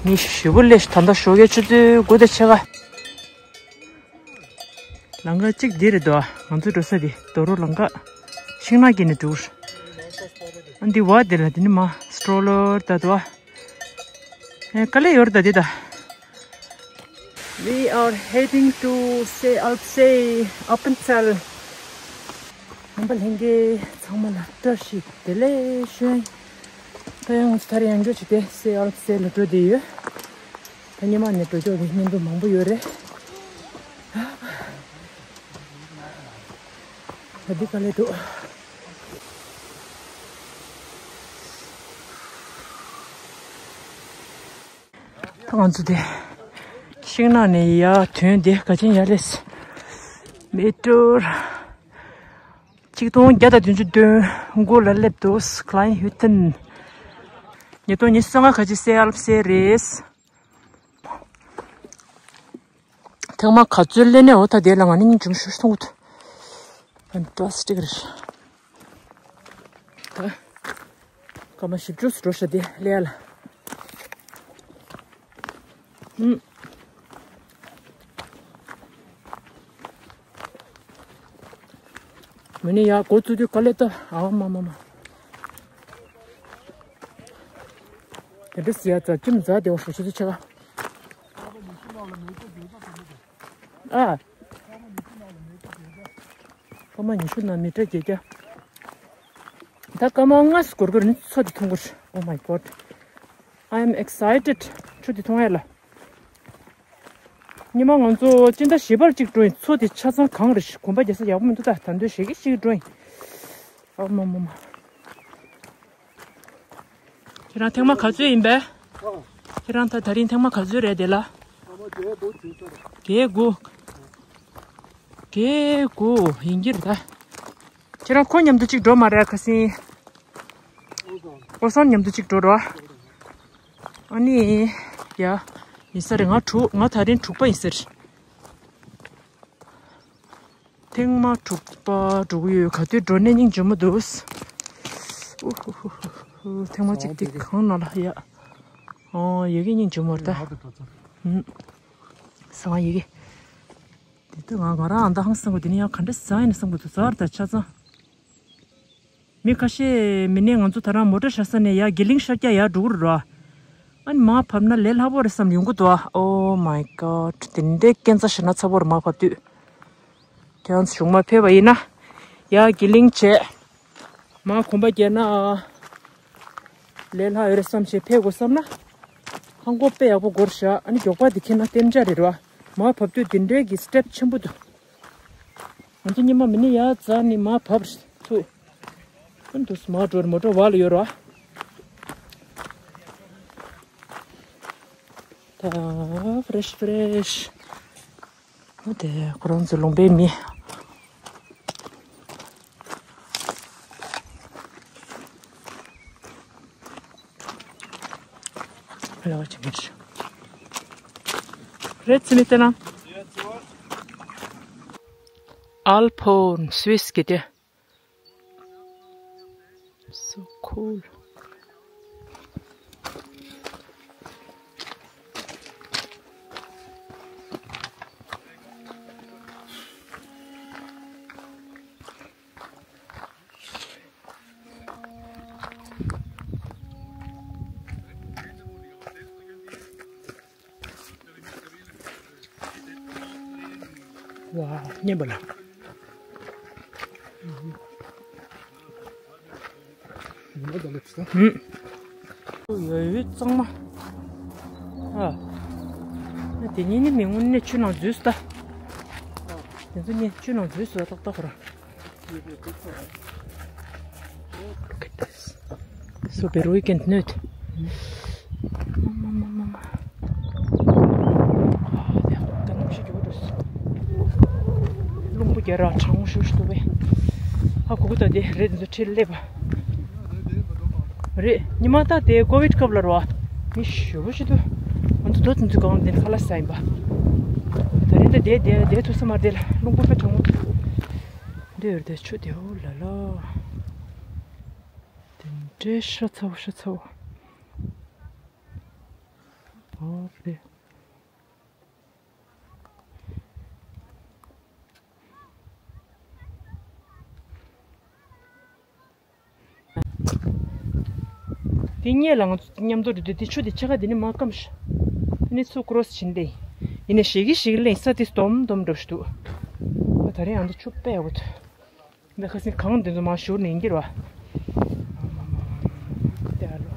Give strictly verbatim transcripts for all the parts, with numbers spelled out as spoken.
མི་ཞེ་པོ་སླེབས་ཤག་ད་ལྟ་ཞོགས་ཀའི་ཆུ་ཚོད་དགུ་དང་ཕྱེད་ཀ། ལམ་ཁ་གཅིག་འདི་རེད་དོ། ང་ཚོ་འགྲོ་ས་འདི་རྡོ་རོ་ལམ་ཁ། ཤིང་ནགས་ཀྱི་ནས་འགྲོ། ཨ་འདི་བ་འདི་ལ་འདི་ནི་མ་སི་ཊོ་ལར་ད་དོ། ཨེ་དཀའ་ལས་ཡོད་རེད་ད་འདི་ད། We are heading to Sealpsey, Appenzell. ནང་པ་ལྷན་རྒྱས་ཚང་མ་ལ་བཀྲ་ཤིས་བདེ་ལེགས་ཞུ། ད་ཡང་ང་ཚོ་ད་རེས་ཡང་བསྐྱར་ཅིག་དེ་སེ་ཨལ་སེ་ལ་འགྲོ་བསྡད་ཡོད། ད་སྔོན་མ་ནས་འགྲོ་ཀྱོག་གི་བརྙན་ཐུང་མང་པོ་ཡོད་རེད། ད་འདི་ག་ལེ་འདུག་ད་ང་ཚོ་དེ་ཤིང་ནགས་ནས་ཡར་ཐོན་དེ་ག་ཅན་ཡར་སླེབས། མི་ཊར་ཆིག་སྟོང་བརྒྱ་དང་བདུན་ཅུ་དོན་དགུ་ལ་སླེབས་འདུག Kleinhütten། ཉིས་སྟོང་ཉི་ཤུ་རྩ་ལྔ་ག་ཅི་སེ་ཨལ་སེ་རེད། ཐེངས་མ་ག་ཚོད་སླེབས་ནས་འོ་ད་དེ་ལ་ང་ནི་སྙིང་རྗེ་མོ་ཞེ་པོ་མཐོང་གི་འདུག Fantastic རེད། ད་སྐར་མ་བཞི་བཅུ་འགྲོ་ཤག་དེ་སླེབས་ཡ་ལ། ཨུམ། མི་ནི་ཡ་འགོ་བཙུགས་དུས་དཀའ་ལས་ད་ཨ་མ་མ་མ། དེ་འདྲ་ཟེར་ཡ་ཙ་ཅི་མི་ཛ་དེ་བ་ཧྲུ་ཆུ་ཚོད་ཆེ་ག་ཨ། སྐར་མ་ཉི་ཤུ་ནང་མི་ཊར་བརྒྱད་བརྒྱ། ད་སྐར་མ་ལྔ་ཙམ་འགོར་གི་རེད། མཚོ་འདི་མཐོང་གི་རེད། Oh my God, I am excited. ཆུ་འདི་མཐོང་ཡ་ལ། ཉི་མ་ང་ཚོ་སྤྱི་ཟླ་བཞི་པར་གཅིག་འགྲོ་ཡིན། མཚོ་འདི་ཆ་ཚང་གངས་རེད། གོམ་པ་རྒྱག་ས་ཡག་པོ་མི་འདུག་ད་ད་འདོད་ཞེ་གི་ཞིག་འགྲོ་ཡིན། ཨ་མ་མ་མ། ཁྱེད་རང་ཐེངས་མ་ག་ཚོད་ཡིན་པས། ཁྱེད་རང་ད་ད་རིང་ཐེངས་མ་ག་ཚོད་རེད་དེ་ལ། བརྒྱད་དགུ། བརྒྱད་དགུ་ཡིན་གྱི་རེད་ད། ཁྱེད་རང་ཁོ་མཉམ་དུ་གཅིག་འགྲོ་མ་རེད་ཁ་སང་། ཨོ་སང་མཉམ་དུ་གཅིག་འགྲོ་རོགས། ཨ་ནི། ཡ། ཡིན་ས་རེད། ང་དྲུག་ང་ད་རིང་དྲུག་པ་ཡིན་ས་རེད། ཐེངས་མ་དྲུག་པ་འགྲོ་གི་ཡོད། ག་དུས་འགྲོ་ནས་སྙིང་རྗེ་མོ་འདུག་ཨུ་ཧུ་ཧུ་ཧུ། ཐེངས་མ་གཅིག་དེ་གང་ན་ལ་ཡ། ཨོ་ཡ་གི་སྙིང་རྗེ་མོ་རེད་ད། ཧུམ། ས་ང་ཡ་གི། དེ་དུས་ང་ང་རང་ཨ་མདའ་ཧང་སང་གོ། དེ་ནས་ཡང་ག་འདྲ་ཟ་ཡིན་ན་སང་གོ་དུ་ཟ་ར་ད་ཆ་ཚང་། མི་ཁ་ཤས་མི་ནས་ང་ཚོ་ད་རང་མོ་ཊ་ཤར་ས་ནས་ཡ་དགེ་ལིང་ཤར་རྒྱག་ཡ་འགྲོ་གི་རེད་ར། ཨ་ནི་མར་བབས་ན་ལས་སླ་པོ་རེད་བསམ་ཡོང་གི་འདུག Oh my God, དེ་འདྲའི་སྐས་འཛེག་ཞེ་ན་ཚ་པོ་རེད་མར་བབས་དུས། དེ་ཡང་གཞུག་མ་ཕེབས་པ་ཡིན་ན། ཡ་དགེ་ལིང་བྱས། མར་གོམ་པ་བརྒྱབ་ན། ལས་སླ་ཡོད་རེད་བསམ་བྱས་ཕེབས་དགོས་བསམ་ན། ཧང་གོ་དཔེ་ཡག་པོ་འགོར་ཤག་ཨ་ནི་མགྱོགས་པ་དེ་ཁྱེར་ན་གཏན་འཇགས་རེད་ར། མར་བབས་དུས་འདི་འདྲའི་གི་སི་ཊེབ་ཆེན་པོ་འདུག་ང་ཚོ་སྔོན་མ་མི་ནི་ཡར་འཛེགས་ནས་མར་བབས་ཐུག་ཨ་འདུག་སེ་མར་འགྲོ་རེད། མོ་ཊ་བར་ལ་ཡོད་ར། ད་ཕི་རེ་ཤི་ཕི་རེ་ཤི། ཨ་དེ་ཁོ་རང་ཚོ་ལུང་པའི་མི། ལ་བ་ཅིག་མི་ཤི། རེད་ཚི་མི་ལྟ་ན། ཨལ་ཕོན་སུད་སི་གི་དེ། So cool. ཝའོ། སྙན་པ་ལ། ཡོད་ཡོད་གཙང་མ། ཨ། དེ་གཉིས་ནི་མི་སྔོན་ནས་ཆུ་ནང་འཛུལ་སོང་ད། དེ་ཚོ་གཉིས་ཆུ་ནང་འཛུལ་སོང་ད་ཏག་ཏག་ཁོ་རང་། Look at this. So beruhigend, nicht? མ་མ་མ་མ་མ། ཨ་དེ་ད་གནམ་གཤིས་འགྱུར་བ་འགྲོ་སོང་། རླུང་བུ་རྒྱག་ར་གྲང་མོ་ཤུགས་ཤུགས་འདུག་པས། ཨ་གུ་གུ་ད་དེ་རེད། འདི་ཚོ་ཁྲིད་སླེབས་པ་རེད། ཉི་མ་ད་དེ་ཀོ་བིད་སྐབས་ལ་རོ། མི་ཞེ་པོ་ཞིག་འདུག་ང་ཚོ་རྡོ་ཚོན་ཚོས་གང་དེ་ཁ་ལག་ཟ་ཡིན་པ། ད་རིང་ད་དེ་དེ་དེ་ཐུག་ས་མ་རེད། དེ་ལ་རླུང་བུ་དཔེ་གྲང་མོ་འདུག་འདི་ཡོད་དེ་ཆུ་དེ། ཨོ་ལ་ལ། དེ་འདྲའི་ཤ་ཚ་བོ་ཤ་ཚ་བོ། ཨོ་རེད། དེ་སྔོན་ལ་ང་ཚོ་མཉམ་དུ་འགྲོ་དུས་དེ་ཆུ་དེ་ཕྱེད་ཀ་དེ་ནས་མར་སྐམ་ཤག་དེ་ནས་ཚུར་ཀོ་རོ་སི་བྱས་ནས་བསྡད་ཡིན། ཡིན་ནའི་ཞེ་གི་ཞེ་གི་ལེན་ས་དེ་སྟོམ་སྟོམ་འགྲོ་བཞིན་འདུག་ད་རིང་ཨ་འདི་ཆུ་དཔེ་ཡག་པོ་འདུག་འདི་ཁ་སང་གངས་འདི་ཚོ་མར་བཞུར་ནས་ཡིན་གྱི་རེད་པ། དེ་ཨ་ལོ།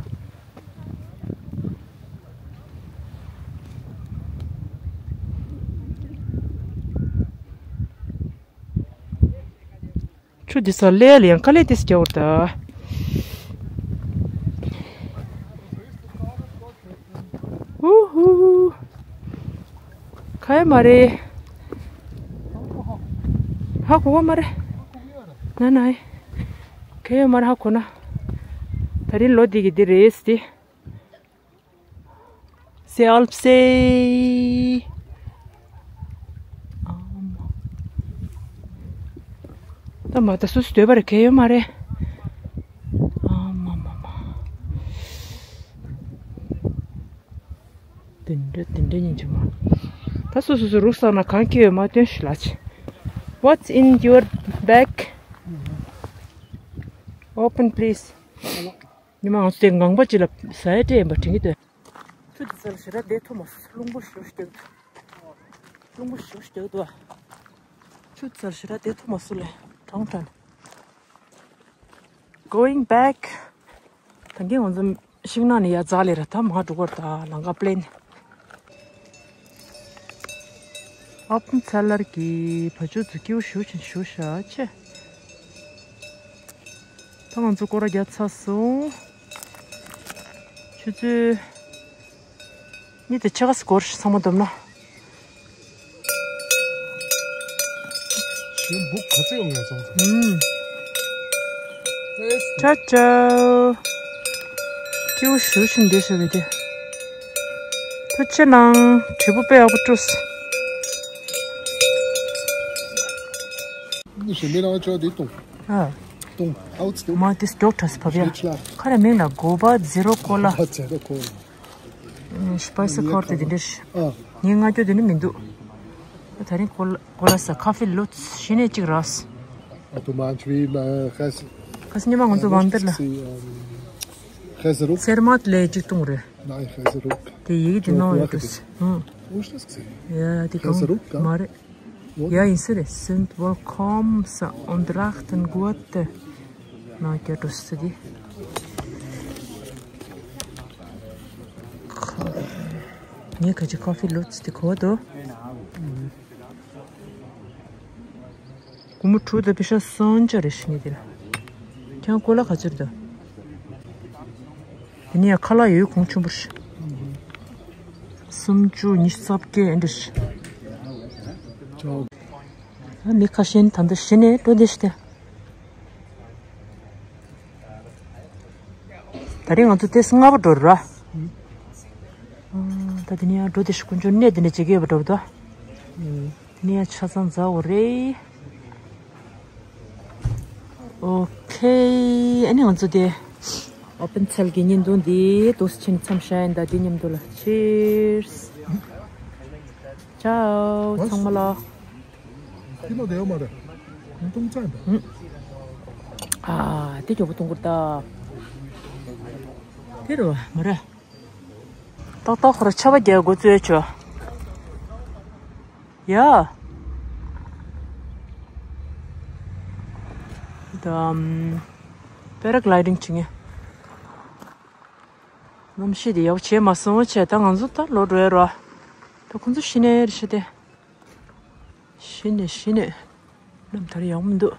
ཆུ་འདི་ས་ལས་ལ་ཡང་དཀའ་ལས་ཏིས་རྒྱག་འོར་ད། ཧུ་ཧུ། ཁ་ཡ་མ་རེད། ཧ་གོ་བ་མ་རེད། ན་ན་ཨེ། ཁ་ཡ་མ་རེད་ཧ་གོ་ན། ད་རིང་ལོ་འདི་གི་འདི་རེད་ཟེར་ཏེ། C'est Alpes. ད་མ་ད་སུ་སུ་སྡོད་པ་རེད་གལ་ཡོད་མ་རེད། ཨ་མ་མ་མ། དེ་འདྲ་དེ་འདྲ་ཡིན་གྱི་མ། ད་སུ་སུ་སུ་རུག་སོང་ན་གང་སྐྱེ་ཡོད་མ་སྟོན་ཞུ་ལ་ཆེ། What's in your bag? Open, please. ཉི་མ་ང་ཚོ་དེ་ངང་པ་ཅིག་ལ་ཟ་ཡ་སྤྲད་ཡིན་པ་དྲན་གྱི་འདུག་ཆུ་དེ་ཚ་ལ་ཞེ་དྲག་བསྡད་ཐུབ་མ་སོང་། རླུང་པོ་ཞེ་པོ་ཞིག་རྒྱག་འདུག་རླུང་པོ་ཞེ་པོ་ཞིག་རྒྱག་འདུག་ཆུ་དེ་ཚ་ལ་ཞེ་དྲག་བསྡད་ཐུབ་མ་སོང་ལེ། གྲང་གྲང་། Going back. ད་གིན་ང་ཚོ་ཤིང་ནགས་ནས་ཡར་འཛེགས་ལེ་ར་ད་མར་འགྲོ་གི་རེད། ད་ལམ་ཁ་པི་ལེན། ཨབ་ཚ་ལར་གྱི་བ་ཕྱུགས་ཚོ་སྐྱིད་པོ་ཞེ་པོ་ཅིག་བཞུགས་ཤག་ཆེ། ད་ང་ཚོ་སྐོར་ར་བརྒྱབ་ཚར་སོང་། ཆུ་ཚོད་གཉིས་དང་ཕྱེད་ཀ་ཙམ་འགོར། ཚང་མ་བསྡོམས་ན། ཞེ་འབུག་ག་ཚོད་ཡོང་ངས་བཙོང་ཚར། ཨུམ། ཅ་ཅའོ། སྐྱིད་པོ་ཞེ་པོ་ཅིག་འདུག་ཤག་གི་དེ། ཐུགས་རྗེ་གནང་། དྲིལ་བུ་དཔེ་ཡག་པོ་བཀྲུས། ཞེ་མི་རང་ཆོག་དེ་གཏོང་། ཨ། གཏོང་། ཨའུ་ཙི་གཏོང་། མ་དེ་སྒྲོག་ཁྲ་སི་བབ་ཡ། ཁ་ར་མིང་ལ་གོ་བ་ཛི་རོ་ཀོ་ལ། གོ་བ་ཛི་རོ་ཀོ་ལ། ཨ། སྤ་སི་ཁོར་དེ་དེ་འདྲ་ཞིག་ཨ། ངའི་ང་ཅོ་དེ་ནི་མི་འདུག་ད་རིང་ཀོ་ལ་ཀོ་ལ་ས་ཁ་ཧྥེ་ལོ་ཤི་ནས་གཅིག་རག་སོང་། ཨ་དུ་མ་ཆུ་ཡི་མ་ཁ་སི། ཁ་སི་ཉི་མ་ང་ཚོ་བང་དེར་ལ། ཁ་སི་རུག་སེར་མ་ལས་གཅིག་བཏུང་རེད། ནའི་ཁ་སི་རུག་དེ་ཡིག་དེ་ནང་ཡོད་འདུག་ཨུ། ཨུ་ཤ་སི། ཡ་དེ་ཁ་སི་རུག་གང་མ་རེད། ཡ་ཡིན་ས་རེད། Sind willkommen zu Andrachten Gute. ནང་སྐྱ་འགྲོ་ས་དེ། ངས་ཁ་ཅིག་ཁ་ཧྥེ་ལོ་ཙི་དེ་གོ་དོ། སྒོར་མོ་དྲུག་དང་པེ་ཤ་སུམ་ཅུ་རེ་ཞིག་ངས་དེ་ལ། ཁྱང་ཀོ་ལ་ག་ཚོད་དོ། དེ་ནས་ཡང་ཁ་ལག་ཡོད་གོང་ཆེན་པོ་རེད། སུམ་ཅུ་ཉི་ཤུ་རྩ་བརྒྱད་ཨེ་འདྲ་ཞིག་ཨ་མི་ཁ་ཤས་ད་ལྟ་གཞི་ནས་འགྲོ་བསྡད་ཤག་སྟེ། ད་རིང་ང་ཚོ་ཏོག་ཙམ་སྔ་པོ་འགྲོ་ར། ཨ་ད་དེ་ནས་ཡང་འགྲོ་བསྡད་ཤག་དཀོན་མཆོག་གནས་དེ་འདྲ་བྱེད་ཀྱི་ཡོད་པ་འདྲ་པོ་འདུག་དེ་ནས་ཡང་ཆ་ཚང་འཛག་དགོས་རེད། ཨོ་ཁེ། ཨ་ནི་ང་ཚོ་དེ་ཨོ་པན་ཚལ་གྱི་བརྙན་ཐུང་འདི་འདུག་སེ་ཕྱིན་མཚམས་བཞག་ཡིན། ད་འདི་མཉམ་དུ་ལ་ཆིར་སི། ཅའོ་ཚང་མ་ལ། ཀི་ལོ་དེ་ཡོད་མ་རེད། ཐུང་ཙམ་ཡིན་པ། ཨ་དེ་མགྱོགས་པོ་གཏོང་དགོས་ད། དེ་རུ་མ་རེད། ཏག་ཏག་ཁོ་ར་ཆར་པ་རྒྱག་དགོས་ཚོད་ཆོ། ཡ། དམ། པེ་ར་གི་ལའི་ཌིང་བྱེད་མཁན། གནམ་གཤིས་དེ་ཡག་པོ་བྱས་མ་སོང་བྱས། ད་ང་ཚོ་ད་ལོག་འགྲོ་ཡ་ར། ད་ཁོང་ཚོ་གཞི་ནས་རེད་ཤག་སྟེ། གཞི་ནས་གཞི་ནས། གནམ་ད་རེས་ཡག་པོ་མི་འདུག